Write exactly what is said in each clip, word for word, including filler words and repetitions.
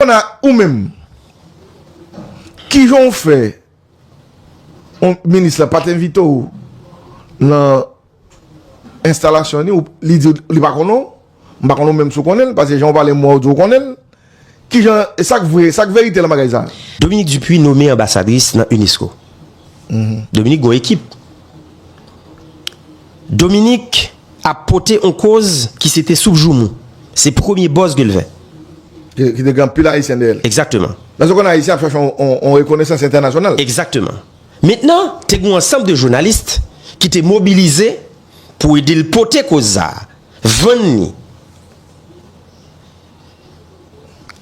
Ou menm, kijan w fè yon minis la pa t envite w nan enstalasyon li, ou, li di w li pa konnen w? M pa konnen w menm si w konnen l, paske jan w pale m wè w di w konnen l. Kijan, e sa k vre, sa k verite nan bagay sa? Dominique Dupuy nome anbasadris nan unesco. Dominique gon ekip. Dominique ap pote yon koz ki se te soup joumou. Se premye bòz ke l fè. Ki, ki te gen anpil Ayisyen dèyè l. Egzakteman. Paske w konn Ayisyen ap chache yon, yon, yon rekonesans entènasyonal. Egzakteman. Mentnan, te gen yon ansanm de jounalis ki te mobilize pou ede l pote koz sa a, vann li.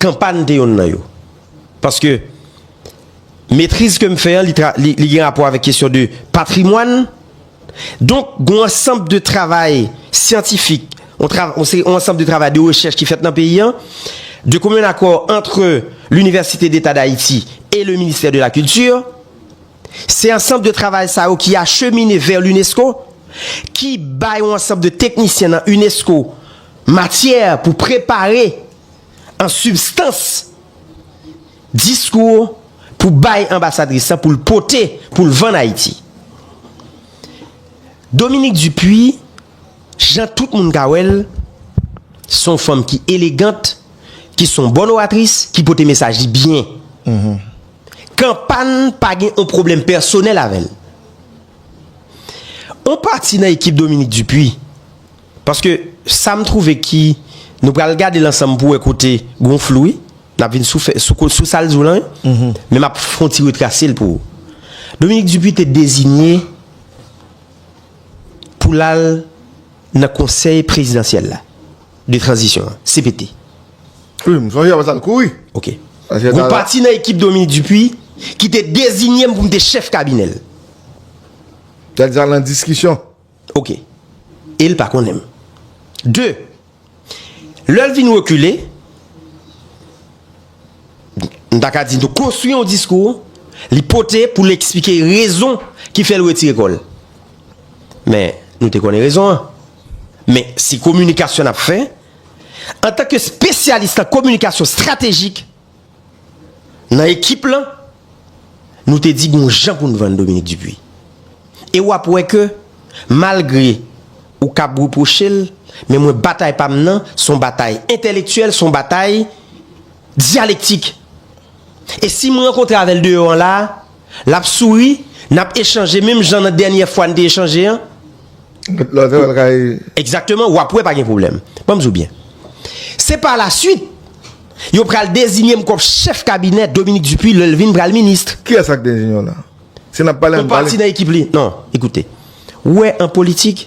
Kanpan te yonn nan yo. Paske metriz ke m fè an, li, tra- li, li gen rapò avèk kesyon de patrimwàn. Donk, gen yon ansanm de travay syantifik, yon tra- yon se- yon ansanm de travay de rechèch ki fèt nan peyi an, de commun accord entre l'Université d'État d'Haïti et le ministère de la Culture. Se ansanm de travay sa yo ki achemine vè l'unesco, ki bay yon ansanm de teknisyen nan unesco matyè pou prepare an sibstans diskou pou bay anbasadris lan, pou l pote, pou l vann Ayiti. Dominique Dupuy, jan tout moun ka wè l, se yon fanm ki elegant, ki se yon bòn oratris, ki pote mesaj li byen. Kanpan pa gen yon pwoblèm pèsonèl avè l. Yon pati nan ekip Dominique Dupuy, paske sa m twouve ki, nou pral gade l ansanm pou wè kote gon flou wi. N ap vin sou, fè- sou, ko- sou sa l di w lan wi. Men m ap fè yon ti retrase l pou ou. Dominique Dupuy te deziye pou l al nan konsèy prezidansyèl la, de tranzisyon an, C P T. Wi, m sonje apre sa l kouri. Ok. Gon pati nan ekip Dominique Dupuy ki te deziye m pou m te chèf kabinè l. Sa di sa nan diskisyon. Ok. E l pa konnen m. De, lè l vin rekile, m ta ka di nou konstwi yon diskou, li pote pou l eksplike rezon ki fè l retire kò l. Men, nou te konnen rezon an. Men, se kominikasyon n ap fè. Antanke espesyalis nan kominikasyon estratejik, nan ekip lan, nou te di gon jan pou n vann Dominique Dupuy. E w ap wè ke, malgre ou kab repwoche l, men mwen batay pa m nan, se yon batay entèlektyèl, se yon batay dyalektik. E si m rankontre avè l deyò an la, l ap souri, n ap echanje menm jan nan dènyè fwa n te echanje an. Lòt lè l kay. Egzakteman, w ap wè pa gen pwoblèm. Ban m di w byen. Se pa la swit, yo pral deziye m kòm chèf kabinè Dominique Dupuy lè l vin pral minis. Kiyès k deziye w la? Si n ap pale, ann pale. Yon pati nan ekip li. Non, ekoute. Ou wè an politik,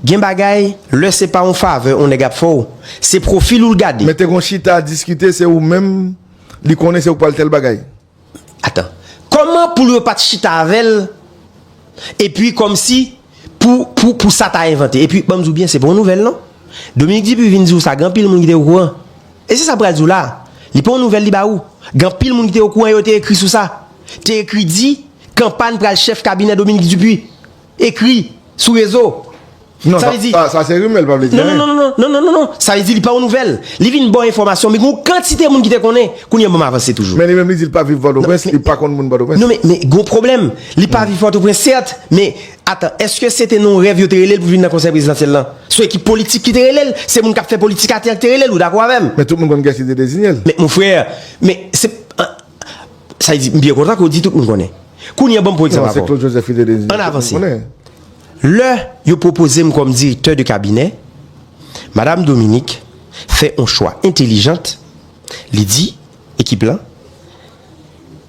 gen bagay, lè se pa yon favè yon nèg ap fè w, se pwofil ou l gade. Men te gon chita diskite, se ou menm, li konnen se ou k pral tèl bagay. Atan. Kòman pou l yo pa t chita avè l, epi kòmsi pou, pou, pou sa ta envante? Epi, ban m di w byen, se pa yon nouvèl, non. Dominique Dupuy vin di w sa, gen anpil moun ki te okouran. E se sa m pral di w la. Li pa yon nouvèl li ba ou. Gen anpil moun ki te okouran, yo te ekri sou sa. Te ekri di, Kanpan pral chèf kabinè Dominique Dupuy. Ekri, sou rezo. Non, sa, sa, sa se rimè, l pa vle di anyen. Non, non, non, non, non, non, non, non. Sa vle di li pa yon nouvèl. Li vin ba w enfòmasyon, men gen yon kantite moun ki te konnen. Kounye a, ban m avanse toujou. Men li menm, li di l pa viv Pòtoprens, li pa konn moun Pòtoprens. Non, men, men gon pwoblèm. Li pa viv Pòtoprens, sèt, men, atan, èske se te nan yon rèv yo te rele l pou vin nan konsèy prezidansyèl lan? Se yon ekip politik ki te rele l, se moun k ap fè politik atè ki te rele l, ou dakò avè m? Men tout moun konn kiyès ki te deziye l. Men, mon frè, men, se, an, sa vle di, m byen kontan ke w di tout moun konnen. Kounye a, ban m pran egzanp avè w. Non, se Claude Joseph ki te deziye l. Ann avanse. Tout moun konnen. Lè yo pwopoze m kòm direktè de kabinè, Madam Dominique fè yon chwa entèlijant, li di ekip lan,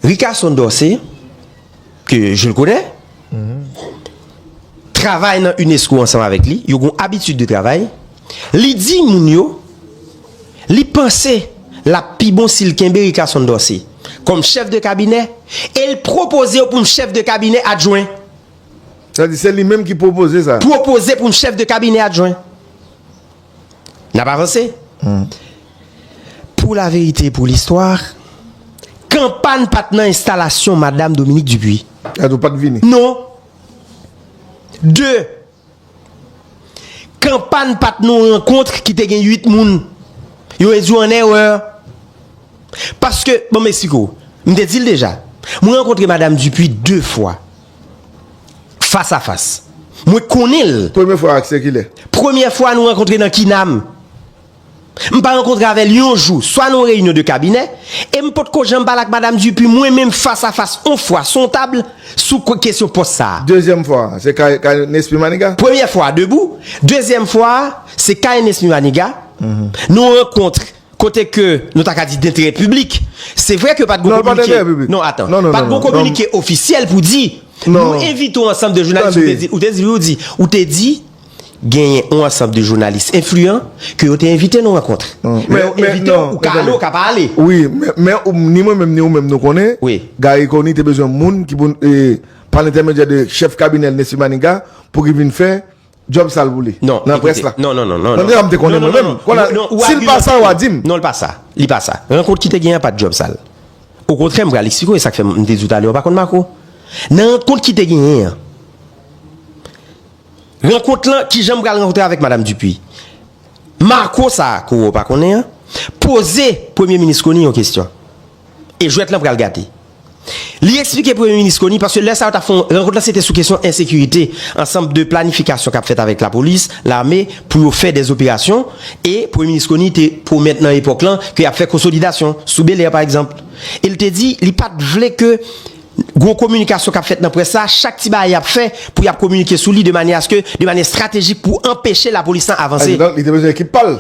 Ricardson Dorcé, que je le connais, travay nan unesco ansanm avèk li, yo gon abitid de travay, li di moun yo, li panse l ap pi bon si l kenbe Ricardson Dorcé kòm chèf de kabinè, e l pwopoze yo pou m chèf de kabinè adjwen. Sa di se li menm ki pwopoze sa. Pwopoze pou m chèf de kabinè adjwen. N ap avanse. Pou la verite e pou listwa, Kanpan pa t nan enstalasyon Madam Dominique Dupuy. Sa di w pa t vini. Non. De, Kanpan pa t nan yon rankont ki te gen uit moun. Yo redui an erè. Paske, bon, m eksplike w. M te di l deja. Mwen rankontre Madanm Dupuy de fwa. Fas a fas. Mwen konnen l. Premye fwa a se kilè? Premyè fwa nou rankontre nan Kinam. M pa rankontre avè l yon jou, swa nan yon reyinyon de kabinè, e m potko janm pale ak Madanm Dupuy, mwen menm, fas a fas, yon fwa, sou yon tab, sou k-, kesyon pòs sa a. Dezyèm fwa, se kay, kay Nesmy Maniga? Premyè fwa, debou. Dezyèm fwa, se kay Nesmy Maniga. Nou rankontre kote ke nou ta ka di denterè piblik. Se vre ke pa t gon Non, pa kominike. denterè piblik. Non, atan. Non, non, Pa t non, gon non, non. kominike ofisyèl pou di, Nou Non. envite yon ansanm de jounalis, ou te Tande. di, ou te di, ou di, ou te di, genyen yon ansanm de jounalis enfliyan ke yo te envite nan rankontre. Non. Lè Men, yo men, envite w, non, ou ka men ale, tande. ou ka pa ale. Wi, men, men ou, ni mwen menm, ni ou menm, nou konnen, Wi. Garry Conille te bezwen moun ki pou, e, pa lentèmedyè de chèf kabinè l, Nesmy Maniga, pou ki vin fè djòb sal pou li. Non, Nan près ekoute, la. non, non, non, non, Nan non. deja m te konnen Non, non, mwen non, menm. non. Konnen, Non, non, ou si l pa sa, w a di m. Non, l pa sa. Li pa sa. Rankont ki te genyen an pa t djòb sal. Okontrè, m pral eksplike w, e sa k fè m te di w talè, w pa konn Marco. Nan rankont ki te genyen an, rankont lan, kijan m pral rankontre avèk Madanm Dupuy? Marco sa a, ke w pa konnen an, poze Premye Minis Conille yon kesyon. E jwèt lan pral gate. Li eksplike Premye Minis Conille, paske lè sa yo t ap fè yon rankont lan, se te sou kesyon ensekirite, ansanm de planifikasyon k ap fèt avèk lapolis, lame, pou yo fè dèzoperasyon, e Premye Minis Conille te pwomèt nan epòk lan ke y ap fè konsolidasyon sou Belè, pa egzanp. E l te di, li pa t vle ke gwo kominikasyon k ap fèt nan près la, chak ti bagay y ap fè pou y ap kominike sou li de manyè aske, de manyè estratejik pou anpeche lapolis lan avanse. Adjidon, li te bezwen ekip pa l.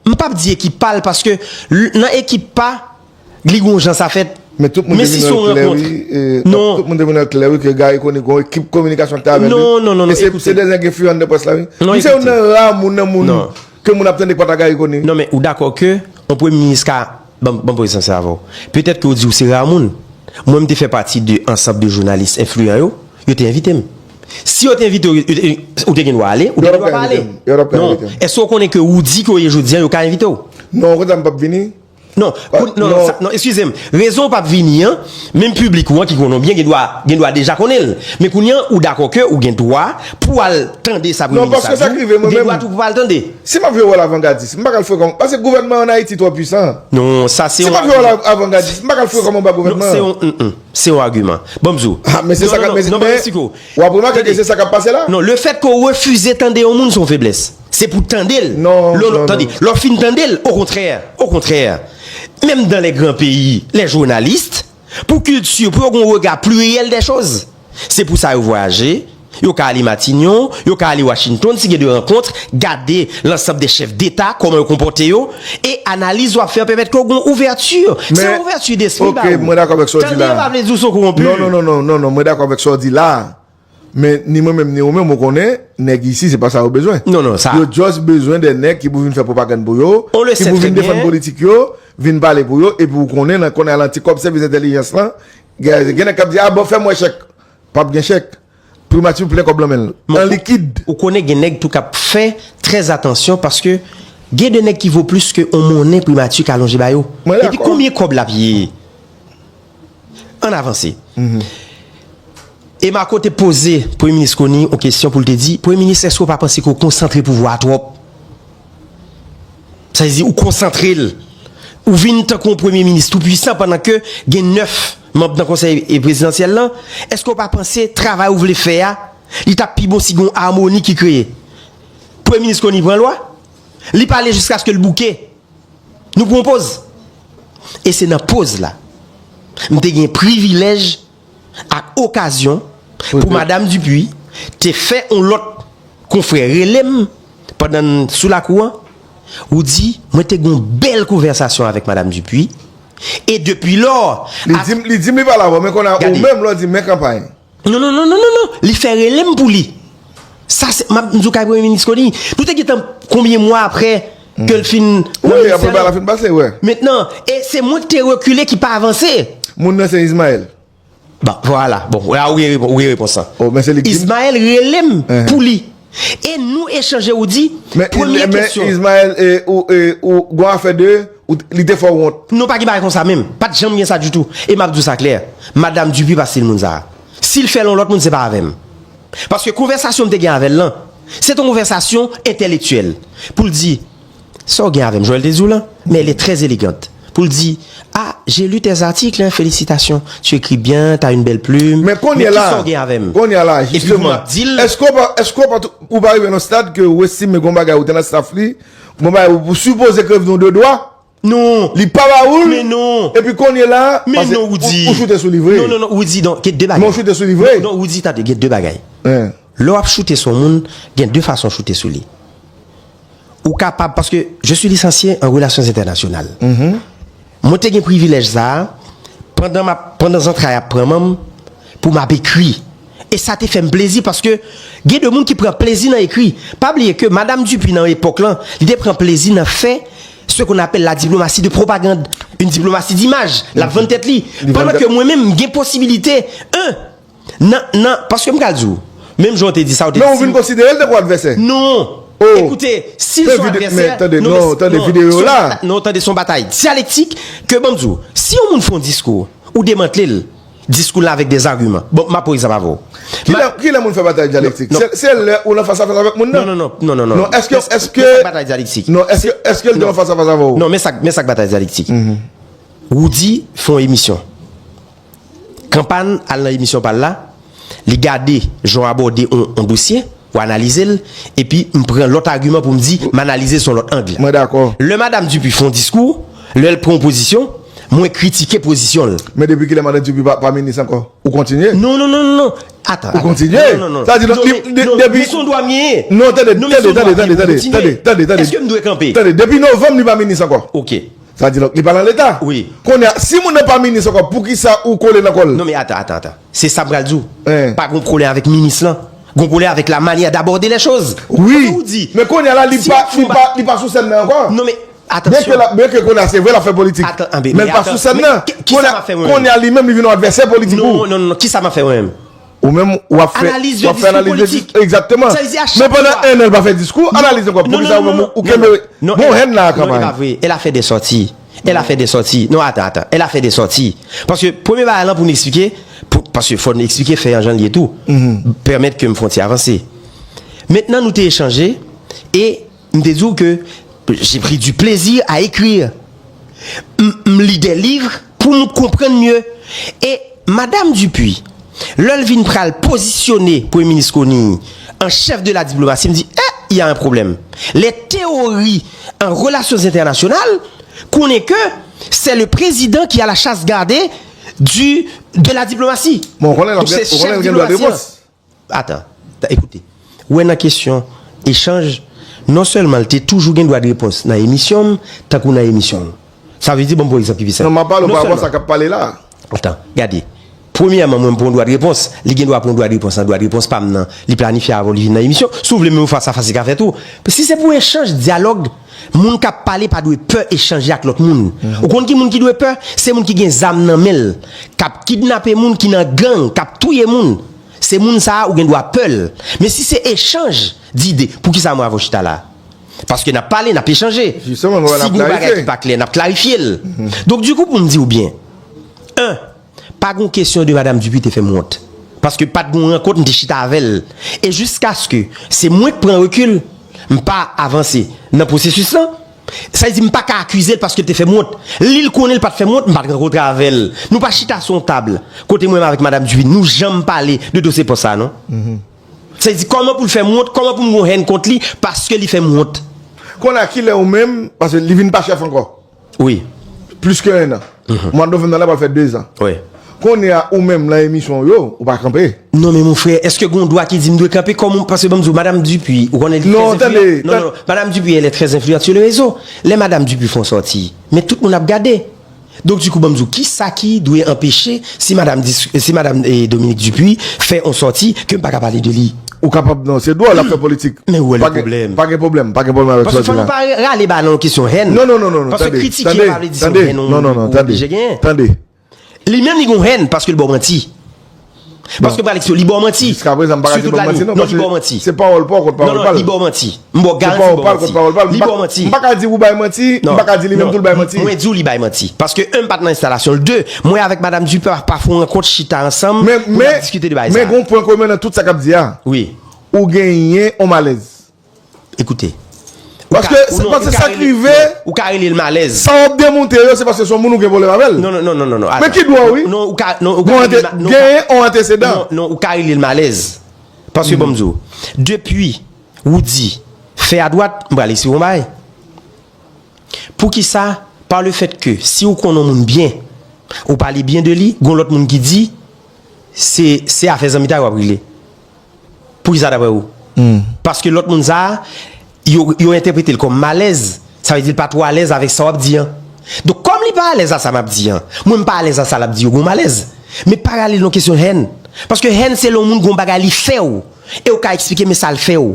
M p ap di ekip pa l paske l-, nan ekip pa, li gon jan sa fèt. Men tout moun Men te si vin se wè yon l klè, rankont. wi. E, Non. Tout moun te vin wè l klè, wi, ke Garry Conille gon ekip kominikasyon ki te avè l, wi. Non, non, non, non, E se, ekoute. se de nèg enfliyan anndan près la, wi. Non, Misye youn ekoute. nan ra moun, nan moun Non. ke moun ap tande k pa ta Garry Conille. Non, men ou dakò ke yon premye minis ka Ban m, ban m poze sa avè w. Petèt ke w di w se ra moun. Mwen, m te fè pati de ansanm de jounalis enfliyan yo. Yo te envite m. Si yo te envite w, yo te, ou te gen dwa ale, ou te Yo gen t ap dwa ka pa ale. envite m. Yo t ap ka Non. envite m. Èske w konnen ke ou di ke w ye jodi a, yo ka envite w? Non, konsa m p ap vini. Non, Ah, pou, non, non, non. sa, non, eskize m. Rezon w p ap vini an, menm piblik ou an ki konnen w byen, gen dwa, gen dwa deja konnen l. Men kounye an, ou dakò ke ou gen dwa pou w al tande sa Non, Premye Minis paske la sa di k w, rive, mwen gen menm. dwa tou pou w al tande. Si m ap jwe wòl avangadis, m pa ka al frekant. Paske gouvènman ann Ayiti twò pwisan. Non, sa se Si yon m ap jwe wòl avangadis, m pa ka al frekant anba Non, gouvènman se an. yon, mm, mm, se yon agiman. Bon, m di w. Ah, men se Non, sa k non, ap, non, men, non, ban m men, eksplike w. w ap remake Tande. ke se sa k ap pase la. Non, le fèt ke w refize tande yon moun, se yon feblès. Se pou tande l. Non, Lè w non, tande, non. lè w fin tande l, okontrè, okontrè. Menm dans les grands pays, les journalistes, pou kilti, pou yo gen yon rega pliryèl dè choz. Se pou sa yo vwayaje, yo ka ale Matignon, yo ka ale Washington, si gen de rankont, gade lansanm de chèf deta, kòman yo konpòte yo, e analiz w ap fè an pèmèt ke w gen yon ouvèti. Se Men, yon ouvèti despri, ok, ba ou. mwen dakò avèk sa w di Tande la. pa vle di w se yon kowonpi. Non, non, non, non, non, non, mwen dakò avèk sa w di la. Men ni mwen menm, ni ou menm, ou konnen, nèg isi, se pa sa yo bezwen. Non, non, sa. Yo just bezwen de nèg ki pou vin fè pwopagann pou yo, On le ki sait pou très vin defann bien. politik yo, vin pale pou yo, epi ou konnen, nan konnen al anti kòb sèvis entèlijans lan, gen, gen nèg k ap di, "Ah, bon, fè m wè chèk." P ap gen chèk. Primati plen kòb lan men l. Men An ou, likid. ou konnen gen nèg tou k ap fè trè atansyon paske gen de nèg ki vo plis ke on monnen primati ka lonje ba yo. Mwen Epi dakò. konbyen kòb l ap ye? Ann avanse. Mhm. E Marco te poze Premye Minis Conille yon kesyon pou l te di, Premye Minis, èske w pa panse ke w konsantre pouvwa a twòp? Sa vle di, ou konsantre l. Ou vin tankou yon premye minis tou pwisan pandan ke gen nèf manm nan konsèy, e, prezidansyèl lan. Èske w pa panse travay ou vle fè a, li t ap pi bon si gen yon amoni ki kreye? Premye Minis Conille pran lwa, li pale jiskaske l bouke. Nou pran poz. E se nan poz la, m te gen privilèj ak okazyon pou Madanm Dupuy te fè yon lòt konfrè rele m pandan n sou lakou an, ou di, mwen te gen yon bèl konvèsasyon avèk Madanm Dupuy, e depi lò, Li ak- di m, li di m li pale avè w, men kounye a ou Gade. menm lè w di men kanpay. Non, non, non, non, non, non. Li fè rele m pou li. Sa se, m ap di w kay Premye Minis Conille. Nou te gentan konbyen mwa apre ke l fin nan Wi, apre bagay la fin pase, wè. Mentnan, e se mwen ki te rekile, ki pa avanse. Moun nan se Ismaël. Bon, vwala. Bon, la ou gen repon-, ou gen repons lan. Oh, men se li ki di m. Ismaël rele m Ehe. pou li. E nou echanje, ou di, Men, premye men kesyon. Ismaël, e, ou, e, ou, gon afè de, ou, li te fè w wont. Non, pa gen bagay konsa menm. Pa t janm gen sa ditou. E m ap di w sa klè. Madanm Dupuy pa stil moun sa a. Si l fè l yon lòt moun, se pa avè m. Paske konvèsasyon m te gen avè l lan, se te yon konvèsasyon entèlektyèl. Pou l di, sa w gen avè m, jan l te di w lan, mais elle est très élégante. pou l di, ah, j'ai lu tes articles, hein, félicitations, tu écris bien, t'as une belle plume. Men kounye a la, kounye a la, jisteman, èske w pa, èske w pa, ou pa rive nan stad ke ou estime gon bagay ou te nan staff li, gon bagay ou sipoze kreve nou de dwa? Non. Li pa ba ou l? Men non. Epi kounye a la, men non, Woody, ou choute sou li vre. Non, non, non, Woody, non, gen de bagay. Men ou choute sou li vre. Non, non, Woody, tande, gen de bagay. Lè w ap choute sou yon moun, gen de fason w choute sou li. Ou kapab, paske je suis licencié en relations internationales. Mwen te gen privilèj sa a, pandan m ap, pandan zantray ap pran manm, pou m ap ekri. E sa te fè m plezi paske gen de moun ki pran plezi nan ekri. Pa bliye ke Madam Dupuy nan epòk lan, li te pran plezi nan fè ce qu'on appelle la diplomatie de propagande, une diplomatie d'image. L ap vann tèt li. Pandan ke mwen menm, m gen posibilite, en, nan, nan, paske m pral di w, menm jan w te di sa, w te di. Men ou vin konsidere l tankou advèsè? Non. Ekoute, si l se yon advèsè, tande, non, tande, videyo la. Non, tande, se yon batay dyalektik ke, ban m di w, si yon moun fè yon diskou, ou demantle l, diskou l la avèk des arguments. Bon, m ap pran egzanp avè w. Kilè, kilè moun fè batay dyalektik? Se, se lè ou nan fas a fas avèk moun nan. Non, non, non, non, non. Non, èske, èske, men sa k batay dyalektik? Non, èske, èske l te nan fas a fas avè w? Non, men sa, men sa k batay dyalektik. Woody fè yon emisyon. Kanpan al nan emisyon pa l la, li gade jan w abòde yon, yon dosye, ou analize l, epi m pran lòt agiman pou m di, m analize l sou yon lòt ang. Mwen dakò. Lè Madam Dupuy fè yon diskou, lè l pran yon pozisyon, mwen kritike pozisyon l. Men depi kilè Madam Dupuy pa, pa minis ankò? Ou kontinye? Non, non, non, non, non. Atan, atan. Ou kontinye? Non, non, non. Sa di, non, li, men, de-, non, depi men se yon dwa m genyen. Non, tande, tande, tande, tande, tande, tande, tande. Èske m dwe kanpe? Tande, depi novanm, li pa minis ankò. Ok. Sa di, donk, li pa nan leta. Wi. Kounye a, si moun nan pa minis ankò, poukisa ou kole nan kò l? Non, men atan, atan, atan. Se sa m pral di w. Pa gon pwoblèm avèk minis lan. Gon pwoblèm avèk la manière d'aborder les choses. Wi. Kote ou di, men kounye a la, li pa, li pa, li pa sou sèn nan ankò. Non, men, atansyon. Byenke la, byenke kounye a, se vre, l ap fè politik. Atan, men, men l pa sou sèn nan. Kounye a, li menm, li vin yon advèsè politik ou. Non, non, non, non. Kisa m ap fè mwen menm? Ou menm, w ap fè, w ap fè analiz de diskou politik. Egzakteman. Men pandan en an, l pa fè diskou, analiz ankò. Poukisa ou menm, ou kenbe, gon hèn nan kanpay? Non, li pa vre. Elle a fait des sorties. Elle a fait des sorties. Non, atan, atan. Elle a fait des sorties. Paske premye bagay lan pou n eksplike, pou, paske fò n eksplike fè an jan l ye tou. Pèmèt ke m fè yon ti avanse. Mentnan nou te echanje e m te di w ke j'ai pris du plaisir à écrire. M, m li de liv pou m konprann mye. E Madam Dupuy, lè l vin pral pozisyone Premye Minis Conille an chèf de la diplomasi, m di, eh, il y a un problème. Les théories en relations internationales, konnen ke c'est le président qui a la chasse gardée du, de la diplomatie. Bon, konnen l ap gen, konnen l gen dwa de repons. Atan, ta, ekoute. Ou wè nan kesyon echanj, non sèlman l te toujou gen dwa de repons nan emisyon m, tankou nan emisyon w. Sa vle di, ban m pran egzanp ki pi senp. Non, m ap pale w pa rapò sa k ap pale la. Atan, gade. Premyèman, mwen, m pran yon dwa de repons. Li gen dwa pran yon dwa de repons nan dwa de repons pa m nan. Li planifye avè w, li vin nan emisyon. Si w vle menm yon fas a fas, li ka fè tou. Si se pou echanj, dyalòg, moun k ap pale pa dwe pè echanje ak lòt moun. Ou konn ki moun ki dwe pè? Se moun ki gen zam nan men l, k ap kidnape moun, ki nan gang, k ap touye moun. Se moun sa a ou gen dwa pè l. Men si se echanj dide, poukisa mwen avè w chita la? Paske n ap pale, n ap echanje. Si gon bagay ki pa klè, n ap klarifye l. Donk, dikou, pou m di w byen, en, pa gon kesyon de Madam Dupuy te fè m wont. Paske pa t gon rankont, m te chita avè l. E jiskaske se mwen k pran rekil, m pa avanse nan pwosesis lan, sa vle di m pa ka akize l paske l te fè m wont. Li, l konnen l pa t fè m wont, m pa t rankontre avè l. Nou pa chita sou yon tab kote mwen menm avèk Madam Dupuy, nou janm pale de dosye pòs sa a, non. Sa vle di, kòman pou l fè m wont, kòman pou m gon hèn kont li, paske li fè m wont. Kounye a, kilè ou menm, paske li vin pa chèf ankò? Wi. Plis ke en an. Mwa novanm nan la pral fè de zan. Wi. Kounye a, ou menm, nan emisyon w yo, ou pa kanpe. Non, men mon frè, èske gon dwa ki di m dwe kanpe kòm, paske ban m di w, Madam Dupuy, ou konnen li trè enfliyan. Non, tande. Non, non, non. Madam Dupuy, elle est très influente sur le réseau. Lè Madam Dupuy fè yon sòti, men tout moun ap gade. Donk, dikou, ban m di w, kisa ki dwe anpeche si Madam Dis-, si Madam, eh, Dominique Dupuy fè yon sòti ke m pa ka pale de li? Ou kapab, non, se dwòl, l ap fè politik. Men ou wè le pwoblèm. Pa gen pwoblèm, pa gen pwoblèm avèk sòti la. Paske fò nou pa rale ba nan yon kesyon hèn. Non, non, non, non, non, tande, tande, tande, tande. Paske kritik yo pa vle di se yon hèn ou oblije genyen. Li menm li gon hèn paske l ba w manti. Paske pral eksplike, li ba w manti. Jiskaprezan, m pa ka di l ba w manti, non, paske se pawòl pa w kont pawòl pa l. Non, non, li ba w manti. M ba w garanti li ba w manti. Li ba w manti. M pa ka di ou bay manti, m pa ka di li menm tou l bay manti. Mwen di w li bay manti. Paske, en, m pa t nan enstalasyon l. De, mwen avèk Madam Dupuy pa fè yon rankont chita ansanm pou n ap diskite de bagay sa. Men, men, men gon pwen komen nan tout sa k ap di a. Wi. Ou genyen yon malèz. Ekoute, Paske, paske sa k rive, ou ka rele l malèz. Sa w ap demonte yo, se paske se yon moun ou gen pwoblèm avè l. Non, non, non, non, non. Men ki dwa, wi. Non, ou ka, non, ou ka rele, genyen yon anteseda. Non, non, ou ka rele l malèz. Paske, bon, m di w, depi ou di, fè adwat, m prale esplike w yon bagay. Poukisa, par le fait que, si ou konn yon moun byen, ou pale byen de li, gon lòt moun ki di, se, se afè zanmitay w ap regle. Poukisa, daprè ou? Paske lòt moun sa a, yo, yo entèprete l kòm malèz. Sa vle di l pa twò alèz avèk sa w ap di an. Donk, kòm li pa alèz a sa m ap di an, mwen m pa alèz a sa l ap di yo, gon malèz. Men pa rale l nan kesyon hèn. Paske hèn se lè yon moun gon bagay li fè w. E w ka eksplike men sa l fè w.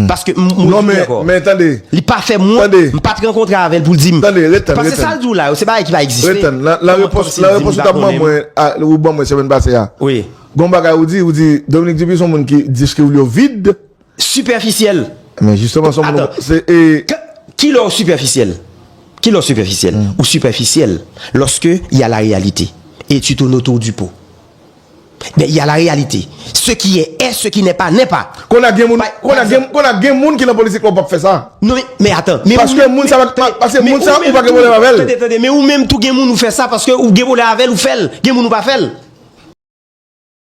Paske m, m Non, repete men, ankò. Men tande. Li pa fè m wont, Tande. M pa t rankontre avè l pou l di m. Tande, ret tann, Paske ret tann. Sa l di w la yo, se bagay ki pa egziste. Ret tann. Nan, nan Kòm, repons, kòmsi nan l di repons m ou pa t ap ban konnen. Mwen, a, ou ban mwen semèn pase a. Wi. Gon bagay ou di, ou di, Dominique Dupuis se yon moun ki diskri w yo vid. Sipèfisyèl. Men jisteman, se yon moun. Atann. Se, e, K- Kilè w sipèfisyèl? Kilè w sipèfisyèl? Ou sipèfisyèl lòske y a la réalité. Et tu tournes autour du pot. Men y a la réalité. Ce qui est, est, ce qui n'est pas, n'est pas. Konn a gen moun, Pa- konn a pa gen, konn a gen moun ki nan politik la w p ap fè sa. Non, men, men atann. Men Paske ou menm- moun sa pa- tande, paske men moun sa, ou menm ou pa gen tou- pwoblèm avè l. Tande, tande, men ou menm tou gen moun ou fè sa, paske ou gen pwoblèm avè l, ou fè l. Gen moun ou pa fè l.